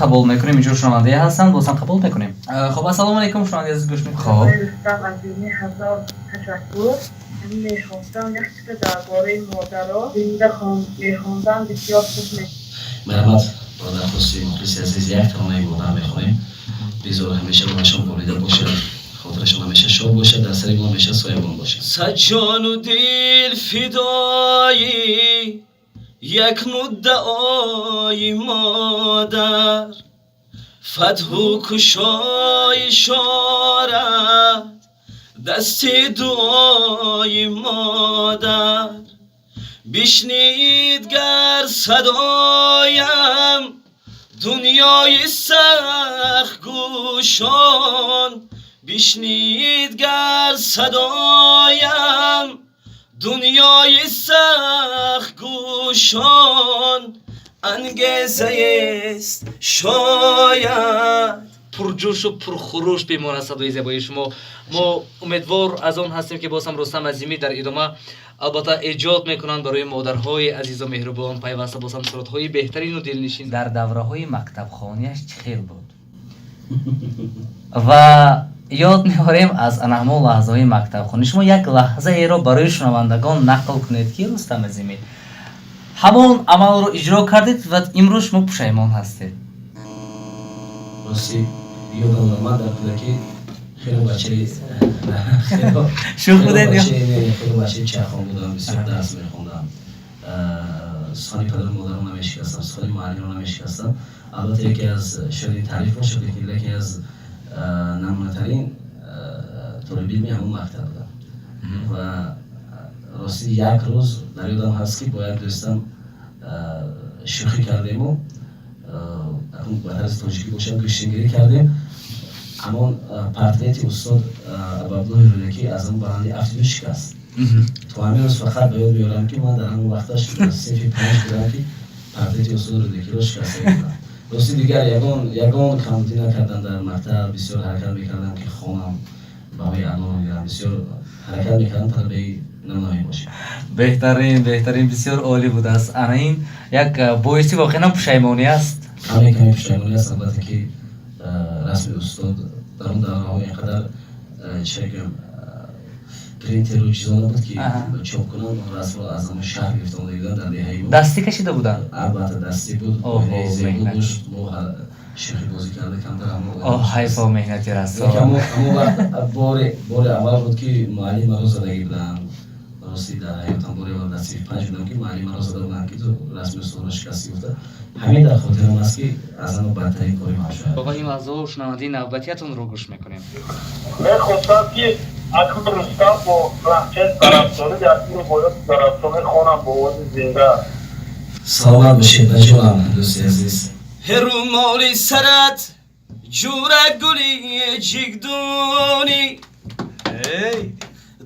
Қабул мекунем. Инҷо шунавандае ҳастанд, боз ҳам қабул мекунем. Хуб, ассалому алайкум, шунавандаи азиз, гӯш мекунем. Хуб. Рустам Азимӣ, ҳазор ташаккур. Мехостам як чиза дар бораи модаро зинда мехондан бисёр хуб. Марҳамат, бо дархости мухлиси азиз як таронаи модар мехонем. Бизор ҳамеша рӯҳашон болида бошад, хотирашон ҳамеша шод бошад, дар сари мо ҳамеша соябон бошад. Саҷону дил фидои як муддаои модар, фатҳу кушои шорад дасти дуои модар. Бишнид гар садоям дунёи сахтгӯшон, бишнид гар садоям дунёи сахтгӯшон, ангезаест шояд. Пурҷӯшу пурхурӯш бемонад садои зебои шумо. Мо умедвор аз он ҳастем, ки боз ҳам Рустам Азимӣ дар идома албатта эҷод мекунанд барои модарҳои азизу меҳрубон пайваста боз ҳам сурудҳои беҳтарину дилнишин. Дар давраҳои мактабхонияш чӣ хел буд ва ёд меорем аз ана ҳамон лаҳзаҳои мактабхонӣ. Шумо як лаҳзаеро барои шунавандагон нақл кунед, ки, Рустам Азимӣ, ҳамон амалро иҷро кардед ва имрӯз шумо пушаймон ҳастед. Рости, ёдам, ман дар кӯдакӣ хеле бачаи Шӯх будед ё? Хеле бачаи чархон будам, бисёр дарс мехондам, сухани падару модарро намешикастам, сухани муаллимро намешикастам. Албатта, яке аз шояд ин таъриф бошад, лекин яке аз намунатарин толибилми ҳамон мактаб будам. Ва рости, як рӯз дар ёдам ҳаст, ки бо як дӯстам шӯхӣ кардему, ба тарзи тоҷикӣ бошад, гӯштингирӣ кардем. Ҳамон портрети устод Абуабдуллоҳи Рӯдакӣ аз ҳамон баландӣ афтиду шикаст. То ҳамин рӯз фақат ба ёд меорам, ки ман дар ҳамон вақташ синфи панҷ будам, ки портрети устод Рӯдакиро шикаста будам. Рости, дигар ягон камбудӣ накардам дар мактаб. Бисёр ҳаракат мекардам, ки хонам, баҳои аъло гирам, бисёр ҳаракат мекардам талабаи намунаӣ бошем. Беҳтарин, беҳтарин, бисёр олӣ будааст. Ана ин як боиси воқеан пушаймонӣ аст. Каме каме пушаймонӣ аст, албатта, ки расми устод дар он давраҳо ин қадар чӣ гӯям, принтеру чизо набуд, ки чоп кунанд. Расмро аз ҳамон шаҳр гирифта омада буданд дар деҳаи мо. Дастӣ кашида буданд? Албатта, дастӣ буд, оинаи зебо дошт. Мо шӯхибозӣ карда камтар. Оҳ, ҳайфо меҳнати рассом. Ҳамон вақт бори аввал буд, ки муаллим маро задагӣ буданд. Рости, дар ҳаётам бори аввал дар синфи панҷ будам, ки муаллим маро зада буданд, ки ту расми устодро шикастӣ гуфта. Ҳамин дар хотирам аст, ки аз ҳама бадтарин кори ман шояд. Ва ин лаҳзаҳо шунавандаи навбатиятонро гӯш мекунем. Мехостам, ки акнун Рустам бо лаҳҷаи зарафшонӣ як рубоёти зарафшонӣ хонам бо овози зинда. Саломат бошед, ба ҷонам, дӯсти азиз. Румоли сарат ҷура гули ҷигдунӣ,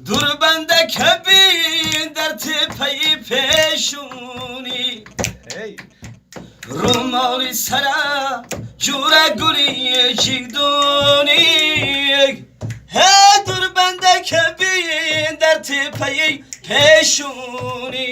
дурбанда кабин дар тепаи пешунӣ. Румоли сарат ҷура гули ҷигдунӣ, дурбанда кабин дар тепаи пешунӣ.